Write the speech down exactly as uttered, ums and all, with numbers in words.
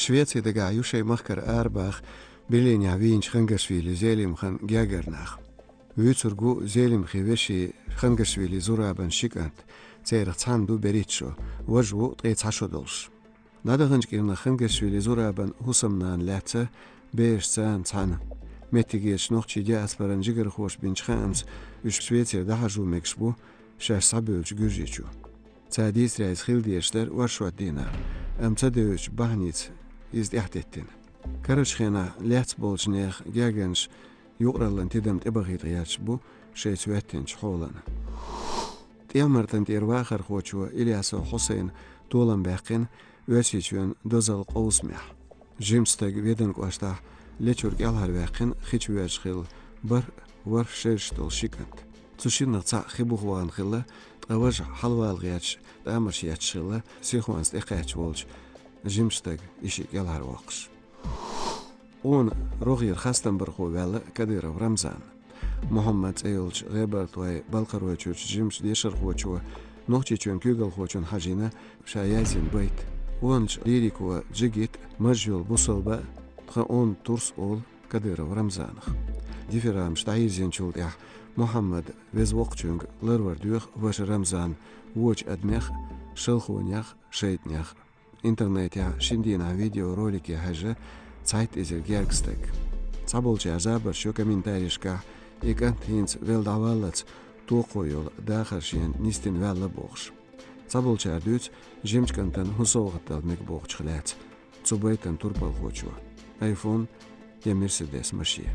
Швеци дагахь ю шайн махкара арабаха Берлинехь вийначу Хангашвили Зелимхан гергара нах. Вуьйцург ву Зелимхин вешин Хангашвили Зурабан ши кӀант, царах цхьанна ду берхӀитта шо, важа ву ткъе цхьа шо долуш. ДӀадаханчу кӀирнах Хангашвили Зурабан хӀусамнана лаьцна бераш царна цхьаьна. Меттигерчу нохчийн диаспоран жигархоша бинчу хаамца, уьш Швецера дӀахьажо мегаш бу шаьш схьабевллачу Гуьржийчу. Цара дийцарехь, иза хила дезаш дара оршот дийнахь, амма ца девзачу бахьаница иза тӀаьхьатеттина. Карарчу хенахь лаьцна болчу нехан гергарнаш юкъараллин тидам тӀебахийта гӀерташ бу шайца хӀоьттинчу хьолана. ТӀехьа-Мартан тӀера вахархочо Ильясов Хьусайна толам баьккхина Оьрсийчоьнан дозалла къовсамехь. Жимачу стага Веданан кӀоштахь лечуьра кӀелхьарваьккхина хи чу воьжна хилла бархӀ ворхӀ шераш долу ши кӀант. Цу шиннах цхьаъ хи буха вахана хилла, ткъа важа хьалавала гӀерташ, тӀамарш етташ хилла, сихонца тӀекхаьчна волчу жимачу стага и шиъ кӀелхьарвоккхуш. Къона рогӀера хастам бархо ваьлла Кадыров Рамзан. Мухьаммад цӀе йолчу ГӀебартойн-Балкхаройчуьрчу жимачу дешархочо Нохчийчоьнан куьйгалхочунна хьажийна ша яздина байт. Къоначу лирико джигит, маж йолу бусалба, тхан онда турс олу Кадыров Рамзанах. Дифирамаш дӀайирзинчул тӀаьхьа Мухьаммада веза воккхачуьнга ларвар доьху ваша Рамзан вочу адамех, шалхонех, шайтӀанех. Интернетехь шина дийнахь видеоролике хьаьжна, цхьайтта эзар гергга стаг. Цхьаболчара забарш йо комментарийшкахь, и кӀант хӀинца велла дӀаваллалц токхо йолу дахар шена нисдина ваьлла бохуш. Цхьаболчара дуьйцу жимачу кӀантана хӀун совгӀат дала мега бохучух лаьцна цу байтан турпалхочо: айфон я Мерседес машен.